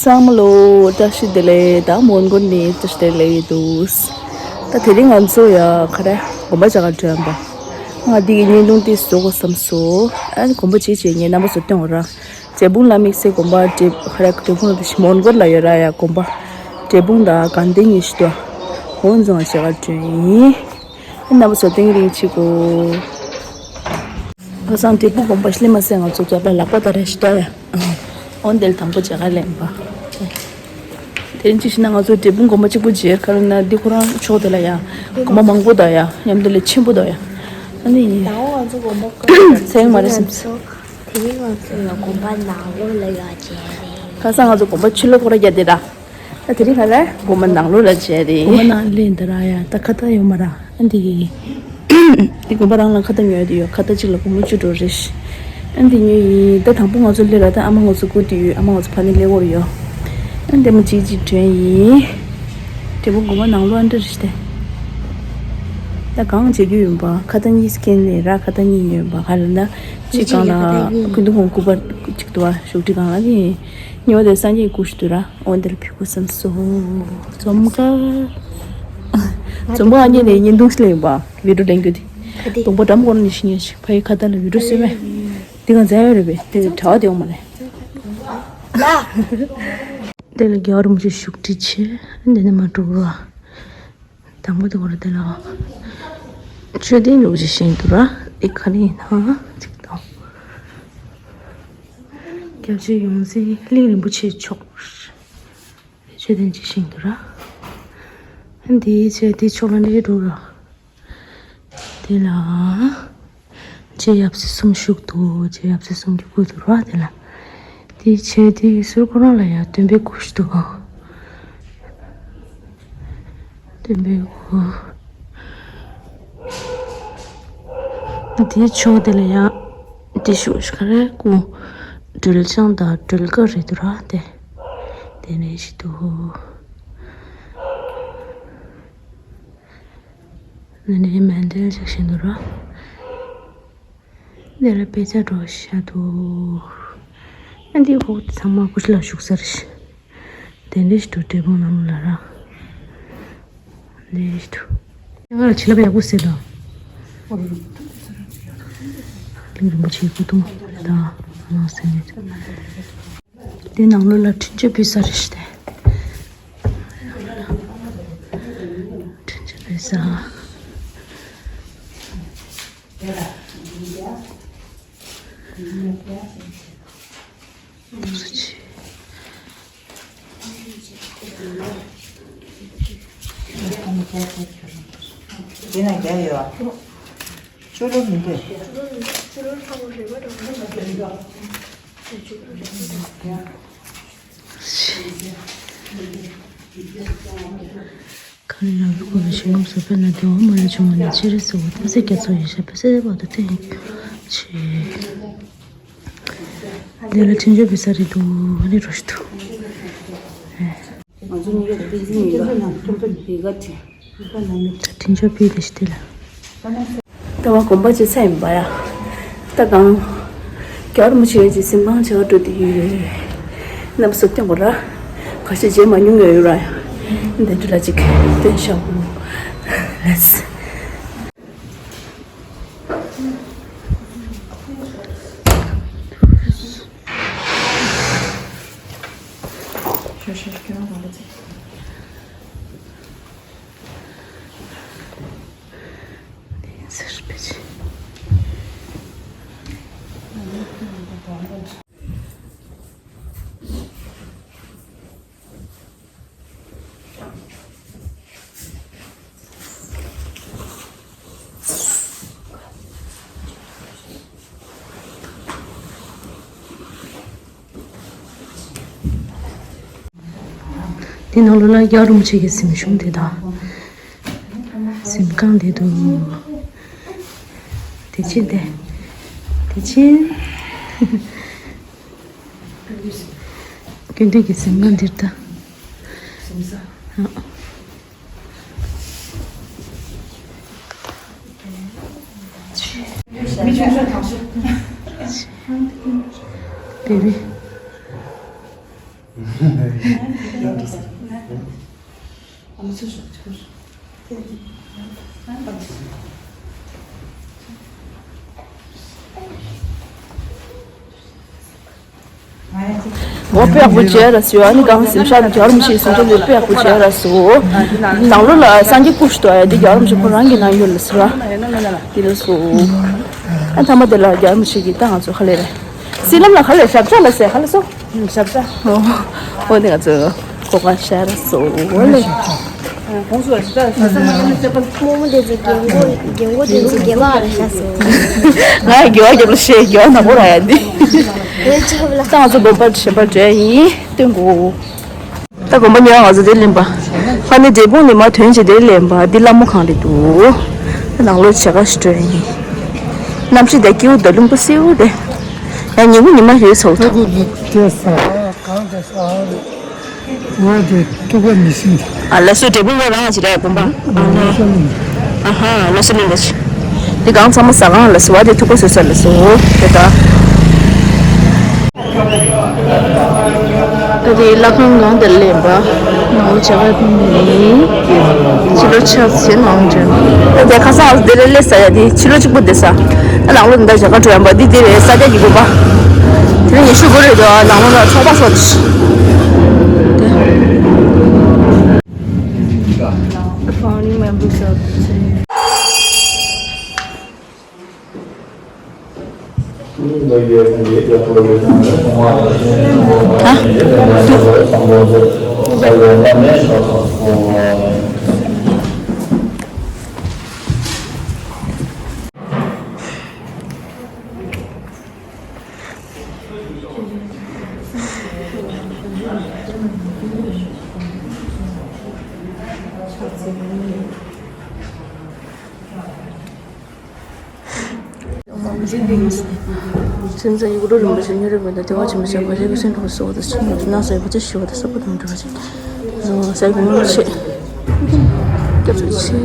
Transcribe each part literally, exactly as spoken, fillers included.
ཚང་མ་ལོ་བཀྲ་ཤིས་བདེ་ལེགས། ད་མོན་གྷོ་ནས་བཀྲ་ཤིས་བདེ་ལེགས་འདུག་ད་དེ་རིང་ང་ཚོ་ཡ་ག་རེ་དགོན་པ་ཅིག་ག་འགྲོ་ཡ་ཡིན་པ། ང་འདི་གི་བརྙན་ཐུང་དེ་བཟོ་དགོས་བསམ་སོང་། ཨ་ནི་དགོན་པ་ཅིག་བྱས་ངས་རྣམ་པ་ཚོ་སྟོན་དགོས་ར། འབྲས་སྤུངས་བླ་མའི་སའི་དགོན་པ། འབྲས་ག་རེ་འབྲས་སྤུངས་ལ་དེ་བཞིན་མོན་གྷོ་ལ་ཡོད་ར་ཡ་དགོན་པ། འབྲས་སྤུངས་དང་དགའ་ལྡན་གཉིས་ཤིག་འདུག་འོ་འཛོམས་ཅིག་ག་འགྲོ་ཡིན། རྣམ་པ་ཚོ་བརྟན་རིང་བྱེད་དགོས། ཁ་སང་འབྲས་སྤུངས་དགོན་པ་ཤི་ལི་མ་སེ་ང་ཚོ་རྒྱབ་ལ་ལག་པ་དར་རེ་ཞིག་ལྟ་ཡ། འོན་ཏེ་དང་པོ་མཇལ་ཁ་ལེན་པ། དེ་རིང་ཅིག་ཤི་ན་ང་ཚོ་འབྲས་སྤུངས་དགོན་པ་གཅིག་པུ་མཇལ་ཁ་ལ་ན་འདི་ཁོ་རང་ཕྱོགས་དེ་ལ་ཡ། དགོན་པ་མང་པོ་དང་ཡ་མཉམ་དུ་ལས་ཆེན་པོ་དང་ཡ། ཨ་ནི། ད་འོ་ང་ཚོ་དགོན་པ་ཚེ་རིང་མ་རེད་སེམས། དེ་རིང་ང་ཚོ་ཡ་དགོན་པ་ནང་ལོགས་ལ་ཡ་མཇལ་རེད། ཁ་སང་ང་ཚོ་དགོན་པ་ཕྱི་ལོགས་ཁོ་ར་རྒྱབ་དེ་ར། ད་དེ་རིང་ག་རེ་དགོན་པ་ནང་ལོགས་ལ་མཇལ་རེད། དགོན་པ་ནང་ལེན་དེ་ར་ཡ་ད་ཁ་བཏགས་ཡོད་མ་ར། ཨ་འདི་གི། འདི་དགོན་པ་རང་ལ་ཁ་བཏགས་ཉོ་ཡ་དེ་ཡོད། ཁ་བཏགས་གཅིག་ལ་སྒོར་མོ་བཅུ་འགྲོ་རེད། ཨ་འདི་ཉོས་ཡིན། ད་དང་པོ་ང་ཚོ་སླེབས་ར་ད་ཨ་མ་ང་ཚོ་སྒུག་བསྡད་ཡོད། ཨ་མ་ང་ཚོ་ཕ་ནས་སླེབས་ཡོད་རེད། ཨ་འདི་མོ་གཅིག་གཅིག་དྲན་ཡིན། དེ་མོ་དགོན་པ་ནང་ལོགས་ཨ་འདྲ་རེད་དེ། ད་གང་བྱེད་རྒྱུ་ཡིན་པ། ཁ་བཏགས་གཉིས་སི་ཀེན་ལས་ར་ཁ་བཏགས་གཉིས་ཉོས་པ་ག་ལ་ན། གཅིག་སྒང་ལ་སྐུ་མདུན་ཁོང་སྐུ་པར་གཅིག་འདུག་བ། བཞུགས་ཁྲི་སྒང་ལ་ནི། ཉོ་དེ་སངས་རྒྱས་སྐུ་ཞིག་འདུག་ར། འོ་འདིར་ཕུལ་དགོས་བསམ་སོང་། འཛོམས་དཀར། འཛོམས་དཀར་ཨ་མྱེས་ནས་བརྙན་ཐུང་ཞིག་ལེན་པ། བི་ཌིའོ་ལེན་རྒྱུ་དེ། གདོང་པ་འགྲམ་སྐོར་ནས་ཤི་ཉེ་ཞིག་ཕ་ཡི་ཁ་བཏགས་ལ་བི་ཌིའོ་བཟོས་མེད། དེ་ག་མཛའ་ཡོད་རེད་པས། དེ་གྲྭ་བ་དེ་འོང་མ་ལེ། དེ་ལ་རྒྱལ་བ་རིན་པོ་ཆེ་བཞུགས་ཁྲི་ཆེ། འདི་ནས་མ་འགྲོ་ར། དང་པོ་དེ་གོ་ར་དེ་ལ། མཆོད་རྟེན་ལུགས་ཀྱི་ཤིང་དུ་ར། ཨེ་ག་རེ་ཡིན་ན། ཅིག་དང་། སྐྱབས་རྗེ་ཡོངས་འཛིན་གླིང་རིན་པོ་ཆེ་མཆོག་མཆོད་རྟེན་གྱི་ཤིང་དུ་ར། འདིའི་ཆེ་དེའི་ཕྱོགས་ལ་འདྲེ་འགྲོ་ར། དེ་ལ། རྗེ་ཡབ་སྲས་གསུམ་བཞུགས་འདུག་རྗེ་ཡབ་སྲས་གསུམ་གྱི་སྐུ་འདུག་ར་དེ་ལ། དེའི་ཆེ་དེའི་ཟུར་ཁོ་རང་ལ་ཡང་སྟོན་པའི་སྐུ་ཞིག་འདུག་སྟོན་པའི་སྐུ། དེའི་ཕྱོགས་དེ་ལ་ཡང་། དེ་ཤུགས་ཤིག་ག་རེ་སྐུ། སྒྲོལ་ལྗང་དང་སྒྲོལ་དཀར་རེད་འདུག་ར་དེ། དེ་ནས་ཞིག་འདུག་ནི་ནི་མཎྜལ་ཅིག་བཞེངས་འདུག་ར། འདི་ལ་དཔེ་ཆ་འགྲོ་ཤ་འདུག་ཨ་འདི་ཧོ་ཚང་མ་ཀུ་ཤི་ལ་བཞུགས་ས་རེད། དེ་འདྲ་ཞིག་འདུག་འབྲས་སྤུངས་ནང་ལ་ར། འདི་ཞིག་འདུག་ང་ལ་བྱིན་རླབས་ཡག་པོ་ཟེར་དང་། གླིང་རིན་པོ་ཆེའི་སྐུ་གདུང་དང་ནང་སེམས་ནས། དེ་ནང་ལོགས་ལ་འཕྲིན་བཅོལ་ཕུལ་ས་རེད་ཤག་དེ། འཕྲིན་བཅོལ་ཕུལ་ས། དེ་ན་རྒྱ་ཡོད། ཆུ་ལོར་མི་འདོད། ག་རེ་རང་གི་དགོས་པའི་ཞིང་ཁམས་སུ་དཔེར་ན་དེ་འོ་མ་ལ་བྱུང་བ་ནི་ཕྱི་རོལ་གསལ་བ་ཐམས་ཅད་རྒྱ་མཚོ་ཡི་ཞབས་པད་སྲིད་པ་དང་བརྟེན་ཆེ། དེ་ལ་འཕྲིན་བཅོལ་ཕུལ་ས་རེད་འདུག་ཨ་ནི་རོ་ཞིག་འདུག་ང་ཚོ་གཉིས་ཀ་བསྟན་འཛིན་ཡིན་པ། ཡི་ག་དྲན། འཕྲིན་བཅོལ་ཕུལ་དེ་ཞིག་དེ་ལ། ལྟ་བ་དགོན་པ་ཅིག་ཚད་ཡིན་པ་ཡ། ད་གང་། རྒྱལ་བ་རིན་པོ་ཆེ་གི་གཟིམ་ཁང་བྱེ་བ་འགྲོ་དེ་ཡོད་རེད། རྣམ་པ་ཚོ་སྟོན་དགོས་ར། ཁ་ཤས་མཇལ་མ་མྱོང་མཁན་ཡོད་ར་ཡ། འདི་འདྲ་ལ་ཅིག་སྟོན་ཤོག་ལེས། དེ་ནང་ལོགས་ལ་རྒྱལ་བ་རིན་པོ་ཆེ་གི་གཟིམ་ཆུང་དེ་དང་། གཟིམ་ཁང་དེ་འདུག་དེ་ཕྱིར་དེ། དེ་ཕྱིར། དགེ་འདུན་གྱི་གཟིམ་ཁང་འདིར་ད། གཟིམ་ས། ཨ། མི་ཆུང་ཆུང་དང་ཤོག་བེ་བི། འོ་དཔེ་ཡག་པོ་མཇལ་ར་སོང་། ཨ་ནི་གང་སེམས་ཤར་རྒྱལ་བ་རིན་པོ་ཆེའི་གསུང་འཕྲིན་དེ་དཔེ་ཡག་པོ་མཇལ་ར་སོང་། ནང་ལོགས་ལ་སངས་རྒྱས་སྐུ་ཞིག་འདུག་ཡ། དེ་རྒྱལ་བ་རིན་པོ་ཆེ་ཁོ་རང་གི་ནང་ཡོད་ལ་ཟེར་བ། དེ་ལ་སོང་། ཨ་མཐའ་མ་དེ་ལ་རྒྱལ་བ་རིན་པོ་ཆེ་གིས་ད་ང་ཚོ་ག་ལེ་རེད། སྲིད་ལམ་ལ་ག་ལེ་ཞབས་བཅགས་ལ་ཟེར་ག་ལེ་སོང་། ཞབས་བཅགས། འོ་དེ་ང་ཚོ་གོ་སྐབས་ཤར་སོང་ལེ། རྨོ་མོ་དེ་ཚོ་རྒན་གོག་རྒན་གོག་དེ་ཚོ་རྒན་པ་རེད་ཤག་སོང་། ང་ཡང་དགེ་བ་རྒྱབ་ལ་བཤད། དགེ་བ་ནག་པོ་རག་ཡ་འདི། ད་ང་ཚོ་དགོན་པར་གཞན་པར་འགྲོ་ཡ་ཡིན། སྟོན་དགོས། ད་དགོན་པ་ཉོ་ང་ཚོ་དེ་ལེན་པ། ཕ་ནི་འབྲས་སྤུངས་ནས་མར་ཐོན་བྱས་དེ་ལེན་པ། འདི་ལྷ་མོ་ཁང་རེད་འདུག་ད་ནང་ལོགས་བྱེད་ག་ཞིག་འགྲོ་ཡ་ཡིན། གནམ་གཤིས་དེ་སྐྱིད་པོ་འདུག་རླུང་བུ་སེའུ་དེ། ཡང་ཉིན་གུང་ཉི་མ་ཡོད་ཚོགས་ཐུག་དེ་ས་གང་དེ་ས། འོ་དེ་ཐུག་པ་མི་སྲིད། ཨ་ལ་སོ་འབྲས་སྤུངས་ལ་རང་ཅི་རེད་དགོན་པ། ཨ་ལོ་སི་ལིང་ག་ཅི། ཨ་ཧ་ལོ་སི་ལིང་ག་ཅི། འདི་གང་ཚང་མ་ཟ་ཁང་ལ་སོ་བ་དེ་ཐུག་པ་བཟོས་ས་ལ་སོ་དེ་ད། ད་དེ་ལྷ་ཁང་གང་དེ་ལེན་པ། ནང་ལོ་བྱ་བ་ཕུལ་ནས་ཕྱི་ལོ་ཆ་ཚེ་ནང་འདྲེན། ད་དེ་ཁ་སང་དེ་རེ་ལས་ས་ཡ་དེ་ཕྱི་ལོ་གཅིག་པོ་དེ་ས། ད་ནང་ལོ་འདི་འདྲ་བྱ་དགའ་སྤྲོད་ཡམ་པ་འདི་དེ་རེད། ས་སྐྱ་གི་དགོན་པ། དེ་རིང་ཉི་ཤུ་དགུ་རེད་དོ། ནང་ལོ་ལ་ཚོགས་པ་ཚོགས་ཏེ། The following members of the སེམས་ཙམ་ཡུག་རོ་རིན་པོ་ཆེ་མྱུར་རེ་མེད་ན་བདེ་བ་ཆེན་པོ་བྱེད་པ་རེ་བའི་སེམས་ཁྲོ་བོ་སོགས་དང་ཕྱི་ཉིན་གྱི་སྣང་ས་ཡོད་པ་ཅི་ཞུ་བ་དང་ས་བུ་དང་འདྲ་བ་ཅན། ས་ཡི་གོང་ཆེ། སྐྱབས་སུ་ཆེ།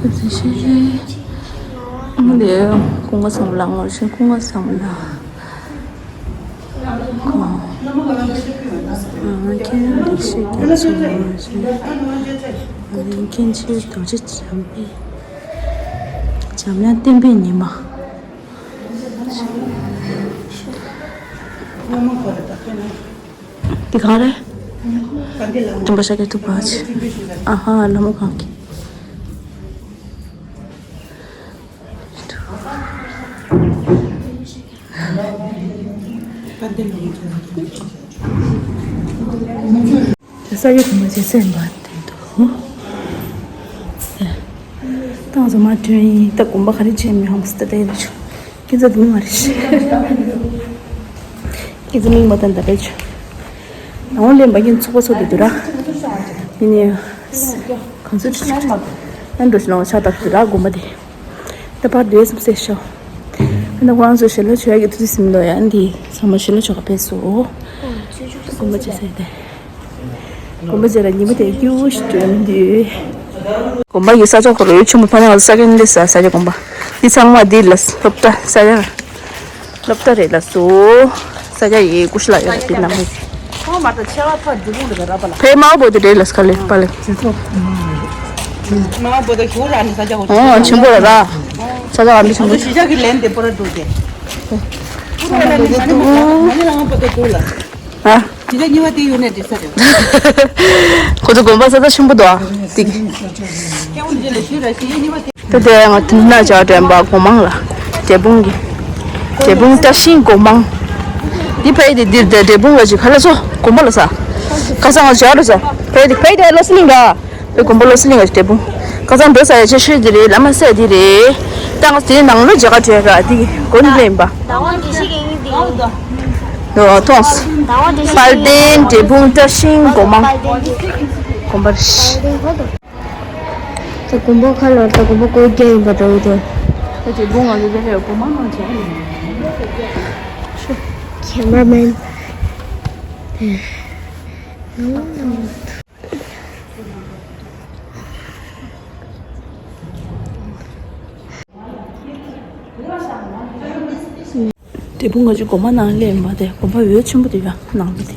སྐྱབས་སུ་ཆེ། ཨ་ནི་སྐུ་ངོ་བསམ་ལ་ངོར་ཤེས། སྐུ་ངོ་བསམ་ལ། མཁྱེན་ལེགས་བཤད་རྒྱ་མཚོ་ངོར་ཤེས། མཁན་ཆེན་རྡོ་རྗེ་འཆང་བའི། འཇམ་དབྱངས་བསྟན་པའི་ཉི་མ། འདི་གང་རེད། སྟོན་པ་ཤཱཀྱ་ཐུབ་པ་ཆེ། ཨ་ཧ་ལྷ་མོ་གང་གི། ས་ཡོད་དུ་མ་བྱེད་སེམས་པ་དེ་འདུག་ཏང་ཚོ་མ་ཐོན་ཡིན། ད་དགོན་པ་ག་རེ་བྱེད་མི་ཧང་སི་ད་ལྟ་ཡིན་ཆུ། ཁྱེད་ཚོ་དེ་མི་མ་རེད་ཤི། ཁྱེད་ཚོ་མིག་མ་ལྟ་ད་ལྟ་ཆུ། ནང་ལེན་པ་ཡིན་ཚོགས་པ་ཚོགས་དེ་འདུག་ར། ཡིན་ནས། གང་ཚོད་ཆུ། ཨན་འགྲོ་ཞིག་ནང་ཆ་བཏབ་དེ་ར་དགོན་པ་དེ། ད་པར་དུ་ཡོད་སེམས་སེ་ཤོ། ཨ་ནི་ཁོ་རང་ཚོ་ཞལ་ལག་མཆོད་ཡག་གི་ཐུགས་སེམས་ལོ་ཡ་འདི་ཚང་མ་ཞལ་ལག་མཆོད་ག་ཕེབས་སོ། དགོན་པ་བྱེད་ས་ཡིན་ཏེ། དགོན་པ་བྱེད་ལ་ཉིན་མོ་དེ་སྐྱིད་པོ་ཞིག་འདུག་དགོན་པ་ཡི་ས་ཆ་ཁོ་ར་ཡོད་ཆུང་མ་ཕ་ནང་ས་ཀན་ལེ་ས་ས་ཆ་དགོན་པ། འདི་ཚང་མ་འདི་ལ་སློབ་གྲྭ་ས་ཆ། སློབ་གྲྭ་རེད་ལ་སོ། ས་ཆ་ཡི་ཀུ་ཤི་ལ་ཡོད་རེད་པི་ནང་མི། ཁོང་མ་ད་ཆེ་བ་ཕ་འབྲུ་ལུག་ལ་ར་པ་ལ། ཕེ་མའོ་བོ་དེ་རེད་ལ་སྐ་ལེ་པ་ལེ། མའོ་བོ་དེ་ཞུ་ར་ནི་ས་ཆ་བོ། ཨོ་ཆེན་པོ་ར་ར། ས་ཆ་བ་མི་ཆེན་པོ། ཞི་ཆ་གི་ལན་དེ་པོ་ར་འགྲོ་དེ། ཨ། ཞི་ཆ་གཉིས་པ་དེ་ཡོད་ནས་དེ་ས་རེད། ཁོ་ཚོ་དགོན་པ་ས་ཆ་ཆེན་པོ་འདུག་ཨ། ཏིག་ད་ལྟའི་ང་ཐུག་ན་བྱ་དྲན་པ་གོ་མང་ལ། འབྲས་སྤུངས་ཀྱི། འབྲས་སྤུངས་བཀྲ་ཤིས་སྒོ་མང་། འདི་ཕ་ཡི་དེ་འདིར་འདྲ་འབྲས་སྤུངས་ལ་ཅིག་ཁ་ལ་ཚོ་དགོན་པ་ལ་ས། ཁ་སང་ང་བྱ་རུ་ས། ཕ་ཡི་དེ་ཕ་ཡི་དེ་ལོ་སི་ལིང་ག། པའི་དགོན་པ་ལོ་སི་ལིང་ག་ཅིག་འབྲས་སྤུངས། ཁ་སང་འགྲོ་ས་ཡ་ཆེ་ཤོས་འདི་རེད། ལ་མ་སད་འདི་རེད། ད་ང་དེ་ནང་ལོ་མཇལ་ཁ་བྱས་ར་འདི་གི་དགོན་ལེན་པ། ད་ང་འདི་ཤི་གི་ཡིན་འདི། ནོ་ཐོངས། ད་ང་འདི་ཤི་དཔལ་ལྡན་འབྲས་སྤུངས་བཀྲ་ཤིས་སྒོ་མང་། དཔལ་ལྡན་འདི། དགོན་པ་རེད། དཔལ་ལྡན་ཧོ་དོ། ད་དགོན་པ་ཁ་ལོར་ད་དགོན་པ་སྒོ་རྒྱག་ཡིན་པ་འདྲ་བོ་དེ། ད་ཅིག་དགོན་ང་ཚོ་དེ་ལས་སྒོ་མང་ནང་བྱས་ཡིན། Cameraman. འབྲས་སྤུངས་ང་ཚོའི་དགོན་པ་ནང་སླེབས་མ་དེ་དགོན་པ་འོད་ཆེན་པོ་དེ་ཡ་ནང་དུ་དེ།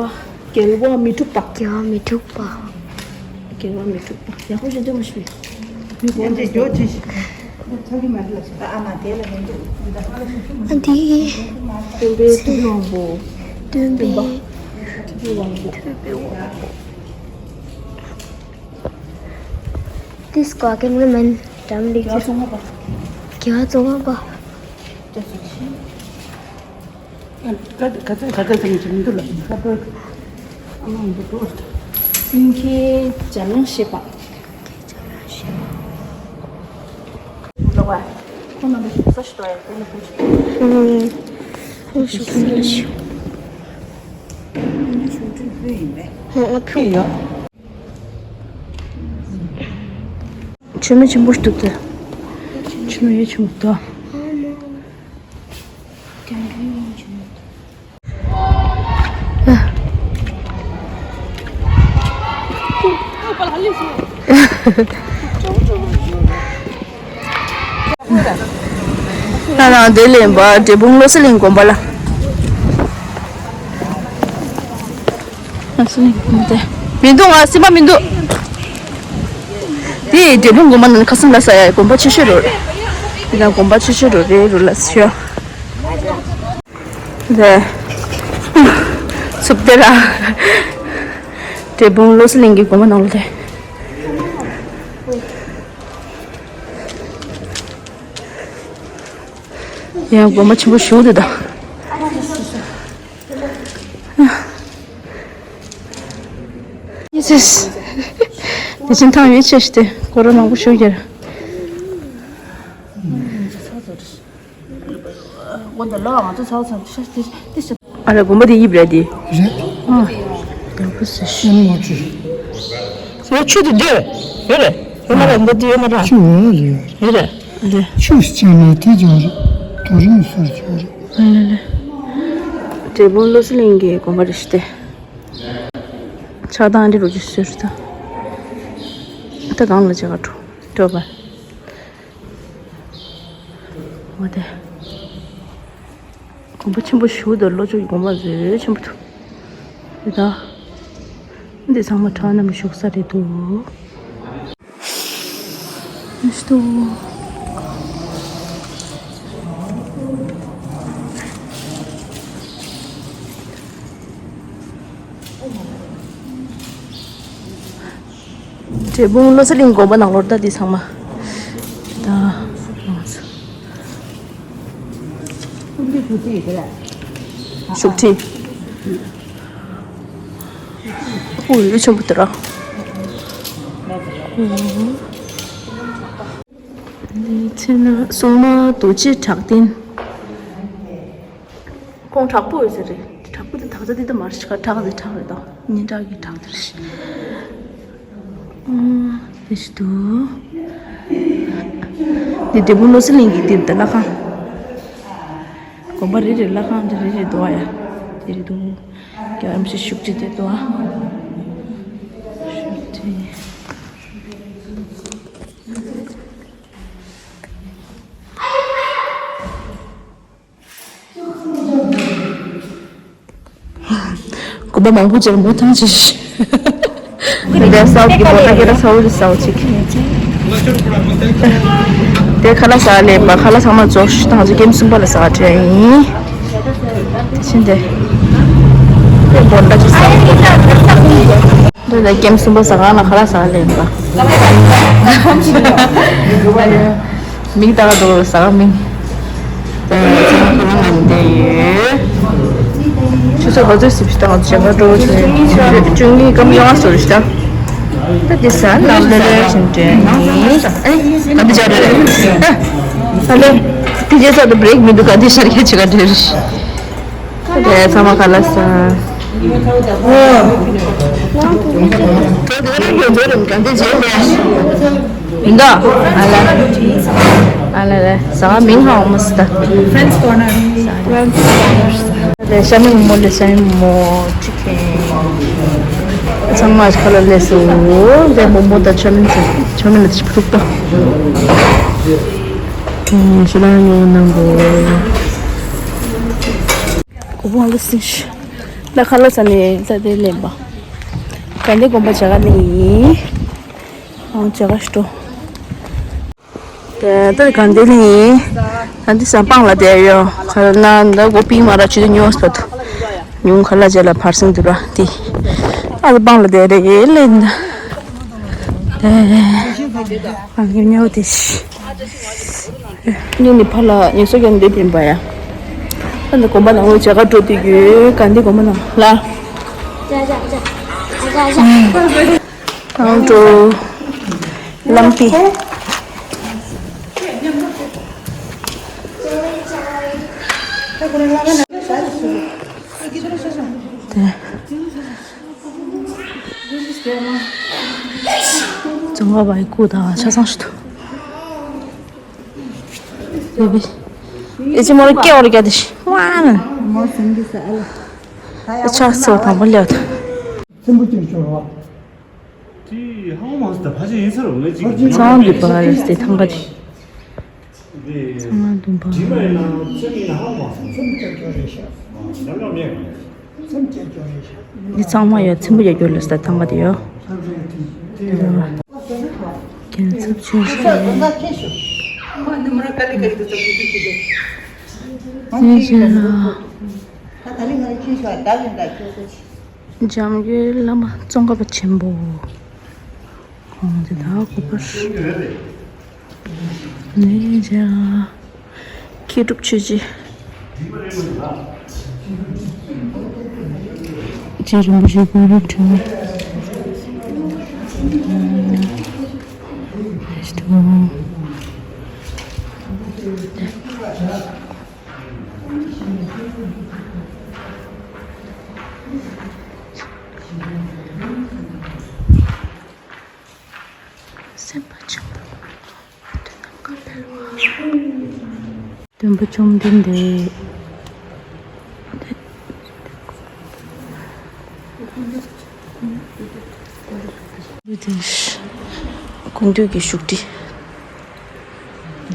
བ། རྒྱལ་བ་མི་འཁྲུགས་པ། རྒྱལ་བ་མི་འཁྲུགས་པ། རྒྱལ་བ་མི་འཁྲུགས་པ། ཡག་པོ་ཞིག་སྟོན་མ་ཤེས། མི་གོ་ཡང་དེ་ཇོ་ཆེ་ཞིག་ཚ་གི་མ་རེད་ལ་ཞིག་ཨ་མ་དེ་ལ་མི་འདུག་ཨ་འདི། སྟོན་པའི་ཐུགས་ཀྱི་དབང་པོ། སྟོན་པའི། ཐུགས་ཀྱི་དབང་པོ། ཐུགས་ཀྱི་དབང་པོ། This cameraman damn རྒྱལ་བ་ཙོང་ཁ་པ། རྒྱལ་བ་ཙོང་ཁ་པ། ཀ་ཀ་ཀ་ཀ་ཀ་ཀ་ཀ་མི་འདུག་ལ་ཀ་པོ། ཨ་མ་འདུག་ཏོ། སེང་གེ་ལྗགས་ལུང་ཞེས་པ། ལོ་བ། ཁོང་རྣམ་པ་ཞིག་ས་ཞིག་ཏོ་ཡ་ཁོང་ལ་ཁོང་ཞིག་ཁོང་ཞིག་ས་ཞིག་ཧོ་ཨ་ཕུ། ཡ། ཆུ་མིག་ཆེན་པོ་ཞིག་འདུག་སྟེ། ཆུ་མིག་ཡ་ཆེན་པོ་འདུག་ད་ནང་དེ་ལེན་པ་འབྲས་སྤུངས་བློ་གསལ་གླིང་དགོན་པ་ལ། མི་འདུག་ང་སེམས་པ་མི་འདུག་དེ་འབྲས་སྤུངས་དགོན་པ་ནང་ཁ་སང་ལ་ས་ཡ་དགོན་པ་ཆེ་ཤོས་རེད། དེ་ན་དགོན་པ་ཆེ་ཤོས་རེད་རེད་རུ་ལ་ཤོ། དེ། སུབ་དེ་ར། འབྲས་སྤུངས་བློ་གསལ་གླིང་གི་དགོན་པ་ནང་ལ་དེ། ཡང་དགོན་པ་ཆེན་པོ་ཞིག་འདུག་ད། ཡེ་སིས། དེ་ཕྱིན་ཐང་ཡོད་ཆེ་ཞིག་སྟེ་སྐོར་ར་མང་པོ་ཞིག་རྒྱབ། ཨ་ར་དགོན་པ་དེ་དབྱིབས་རེད་དེ། རེད། ཨ། ཡག་པོ་ཟེར་ཤི། ཨ་ནི་ངོ་ཆུ། ངོ་ཆུ་དེ་འདི་ཡོད་རེད། ཡོད་མ་རེད། འདི་འདི་ཡོད་མ་རེད། ཆུ་འོ་རེད། ཡོད་རེད། འདི། ཆུ་སྤྱན་ནས་དེ་ཇོ་རེད། དོ་རིང་སོར་ཇོ་རེད། ལེ་ལེ། འབྲས་སྤུངས་བློ་གསལ་གླིང་གི་དགོན་པ་རེད་ཤི་སྟེ། ཆགས་སྡང་འདི་རུ་ཇི་ཟེར་ད། ད་གང་ལ་ཇ་ག་འགྲོ་འགྲོ་བ། འོ་དེ། དགོན་པ་ཆེན་པོ་ཞིག་འདུག་བློ་ཆོས་ཀྱི་དགོན་པ་ཟེར་ཆེན་པོ་འདུག་དེ་དག་འདི་ཚང་མ་ཁྲ་རྣམས་བཞུགས་ས་རེད་འདུག་ཨེ་ཤི་ཏོ། འབྲས་སྤུངས་བློ་གསལ་གླིང་དགོན་པ་ནང་ལོགས་ད་འདི་ཚང་མ། ད། བཞུགས་ཁྲི། ཨོ་ཡོད་ཆེན་པོ་དེ་ར། འདི་ཚེ་ན་སྲུང་མ་རྡོ་རྗེ་བྲག་སྟེང་། ཁོང་བྲག་ཕུག་ཡོད་ས་རེད། བྲག་ཕུག་དེ་དག་ཆ་དེ་ད་མར་ཤི་ཁ་བྲག་དེ་བྲག་རེད་ད། སྙན་གྲགས་ཀྱི་བྲག་དེ་རེད། ཨ་དེ་ཞིག་འདུག་འདི་འབྲས་སྤུངས་བློ་གསལ་གླིང་གི་འདིར་ད་ལྷ་ཁང་། དགོན་པ་རེ་རེ་ལྷ་ཁང་དེ་རེ་རེ་འདུག་ཨ་ཡ། དེ་རེ་འདུག་རྒྱ་རམ་ཤི་བཞུགས་ཁྲི་དེ་འདུག་ཨ། བཞུགས་ཁྲི། དགོན་པ་མང་པོ་ཅིག་ལ་མོ་ཐང་ཆེ་ཤི། འདི་སའུ་གི་མོ་ཐང་གི་ར་སའུ་རི་སའུ་ཅིག་དེ་ཁ་ལག་ཟ་ལེན་པ་ཁ་ལག་ཚང་མ་རྫོགས་ཤི་ཐང་ཆེ་ཀེམ་གསུམ་པ་ལ་ཟ་བྲལ་ཡིན། དེ་བཞིན་དེ། དེ་སྒོར་ལ་ཅིག་ཟ། འདི་ལ་ཀེམ་གསུམ་པ་ཟ་ག་ན་ཁ་ལག་ཟ་ལེན་པ། མིག་ལྟ་ག་འགྲོ་ཟ་ག་མིག་ཆུ་ཚོད་ག་ཚོད་སྲིད་པ་ཞིག་དང་ང་ཚོ་བྱེད་པ་འགྲོ་བྱེད་བཅུ་གཉིས་སྐམ་ཡོང་བ་སོ་རེ་ཞིག་དང་ ད་དེ་ས་ནང་ལོ་ལོ་ཞིག་འདྲེན་ནི། ཨེ་ག་འདི་བྱ་རེད། ཨ་ལེ། དེ་རྗེས་ས་དུ་བྷི་རེག་མི་འདུག་ག་འདི་ཤར་ཁྱད་ཆེ་ག་འདྲེ་རེད། ད་དེ་ཚང་མ་ག་ལ་ས། ད་དེ་རང་ཡོད་འདོད་རེད་ག་འདི་བྱེད་ལེ། མི་འདུག་ཨ་ལ། ཨ་ལ་ལ་ཟ་མིང་ཧ་འོ་མ་སི་ད། Friends Corner། ལེ་ཤ་མི་མོ་ལེ་ཤ་མི་མོ། ཚང་མ་ཁ་ལ་ལས་སུ། དེ་མོ་མོ་དང་ཆོ་མིན་ཚེ་ཆོ་མིན་ལ་ཆིབས་ཐུབ་ཏོ། ཞུ་ལ་ཉོ་ནང་གོ། གོ་བོ་ལ་སིང་ཤ། ད་ཁ་ལ་ས་ནས་ས་དེ་ལེན་པ། ག་འདི་དགོན་པ་བྱ་ག་ནི་ཡིན། ཨང་བྱ་ག་ཤ་ཏོ། དེ་ལྟར་གང་དེ་ལ་ཡིན། ད་འདི་ས་སྤང་ལ་བསྡད་ཡོད། ག་ལ་ན་འདི་སྒོ་པིང་མ་ར་ཆུ་དེ་ཉོ་སྤ་ཏུ། ཉུང་ག་ལ་རྗེས་ལ་ཕར་སེང་དུ་ར་དེ། ཨ་ལ་སྤང་ལ་བསྡད་རེད་ལེ་ན། དེ། ཨ་ཉོ་ཉོ་དེ་ཤི། ཉིན་ནི་ཕ་ལ་ཉི་སོ་ཀྱང་འདི་བིན་པ་ཡ། ཨ་འདི་གོམ་པ་ནང་ལོ་བྱ་ག་འགྲོ་དུས་ཡོད་གང་འདི་གོམ་པ་ནང་ལ། ཨང་ཀྲོ། ལམ་ཏི། དེ། ཙོང་ཁ་བའི་སྐུ་དང་ཆ་ཚང་ཞིག་འདུག་ཨེ་ཅི་མོ་ར་སྐྱེ་བ་ར་སྐྱེ་དེ་ཤི་ཝང་། ཨེ་ཆ་སོ་དང་པོ་ལེའོ་ད། ཚན་པོ་ཅིག་ཤོར་བ། དེ་ཧང་མང་སྟེ་ཕ་ཆེན་ཡིན་ས་རུང་ངས་ཅིག་ཚང་གི་པ་རེད་དེ་ཐང་ག་དེ། ཚང་མ་འདུམ་པ། འདི་ཚང་མ་ཡ་ཚན་པོ་ཡ་སྐྱོར་ལ་ས་ཐང་ག་དེ་ཡོ། རྒྱལ་ཚབ་ཆོས་སྲིད། ཨེ་ཤེ་ཡ། འཇམ་མགོན་བླ་མ་ཙོང་ཁ་པ་ཆེན་པོ། ཁོང་དེ་དག་གོ་པར་ནས་ཇ་མཁས་གྲུབ་ཆོས་རྗེ། རྗེ་རིན་པོ་ཆེ་གུ་རུ་ཁྲི། སེམས་དཔའ་ཆེན་པོ། དོན་དམ་གང་འཕེལ་བ། སྟོན་པ་བཅོམ་ལྡན་འདས། ཀུན་འདུས་ཀྱི་བཞུགས་ཁྲི།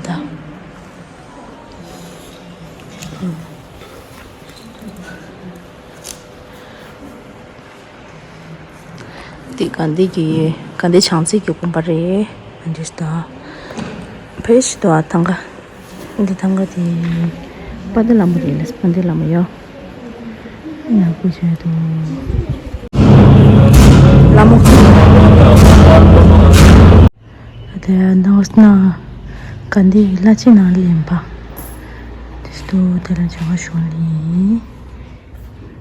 ད། འདི་ག་འདི་གི་ག་འདི་བྱང་རྩེ་གི་དགོན་པ་རེད། འདི་ད་ཕེ་ཤི་དོ་ཨ་ཐང་ག། འདི་ཐང་ག་དེ་དཔལ་ལྡན་ལྷ་མོ་རེད་ལ་དཔལ་ལྡན་ལྷ་མོ་ཡོ། ཡག་པོ་བྱས་འདུག་ལྷ་མོ། དེ་ནང་ན་ག་འདི་བླ་ཆེན་ནང་ལེན་པ། དེ་སྟོ་དེ་ལ་བྱ་བ་ཤོར་ལི།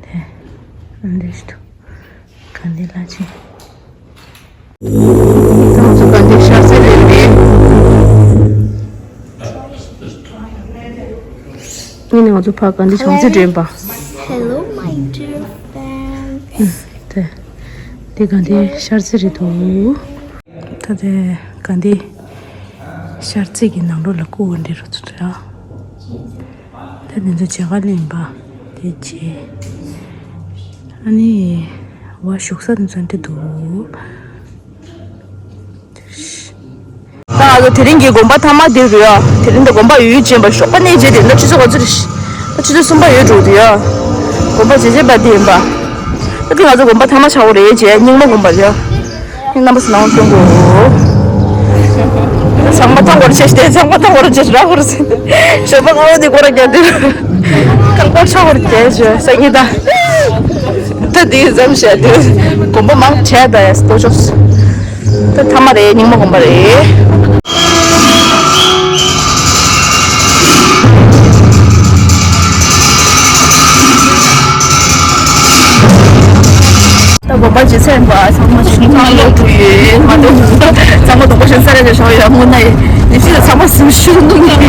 དེ་འདི་སྟོ་ག་འདི་བླ་ཆེན། ང་ཚོ་ག་འདི་ཤར་རྩེ་རེད་པས། ངས་ནི་ང་ཚོ་ཕ་ག་འདི་བྱང་རྩེ་འདྲེན་པ། Hello, my dear friends. དེ་དེ་ག་འདི་ཤར་རྩེ་རེད་འདུག་ད་དེ་ག་འདི་ཤར་རྩེ་གི་ནང་ལོགས་ལ་སྐུ་འོ་འདི་རུ་ཚུད་ར། ད་དེ་ཚོ་བྱེད་ག་ལེན་པ་དེ་བྱེད། ཨ་ནི་བ་བཞུགས་ས་དེ་ཚོ་འདི་འདུག་ད་ང་ཚོ་དེ་རིང་གི་དགོན་པ་ཐ་མ་འདི་རུ་ཡ། དེ་རིང་ད་དགོན་པ་ཡོད་ཡོད་ཅན་པ་ཞོགས་པ་ནས་བྱས་ཏེ་ད་ཆུ་ཚོད་ག་ཚོད་རེད། ད་ཆུ་ཚོད་གསུམ་པ་ཡོད་འགྲོ་འདུག་ཡ། དགོན་པ་བྱེད་བྱེད་པ་འདི་ཡིན་པ། ད་དེ་ང་ཚོ་དགོན་པ་ཐ་མ་ཆགས་པ་རེད་བྱས་རྙིང་མ་དགོན་པ་རེད་ཡ། རྙིང་རྣམ་པ་སུ་ནང་སྟོན་དགོས། ཚང་མ་ཐང་བར་ཆེ་སྟེ་ཚང་མ་ཐང་བར་ཆེ་ར་བར་སེ། ཞོགས་པ་ངོ་དེ་སྐོར་ར་རྒྱག་དུས། ཀང་པོར་ཆགས་པར་རྒྱག་བྱས་སང་ཉིན་ད། ད་དེའི་ཙམ་བཤད་དུས་དགོན་པ་མང་ཆེ་ད་ཡ་ལྟོ་ཆོག་ད་ཐ་མ་རེད། རྙིང་མ་དགོན་པ་རེད། ད་ དགོན་པ་ཇེ་ཚན་པ་ཚང་མ་ཞིང་ཁང་ལོག་འགྲོ་ཡོད་མ་གཏོགས། ཚང་མ་སྡོང་པོ་ཞིག་ས་ར་ཅིག་ཞོག་ཡོད་སྔོན་ན་ཡིན་ཕྱིན་ཚང་མ་སུ་ཞིག་འདུག་ནི།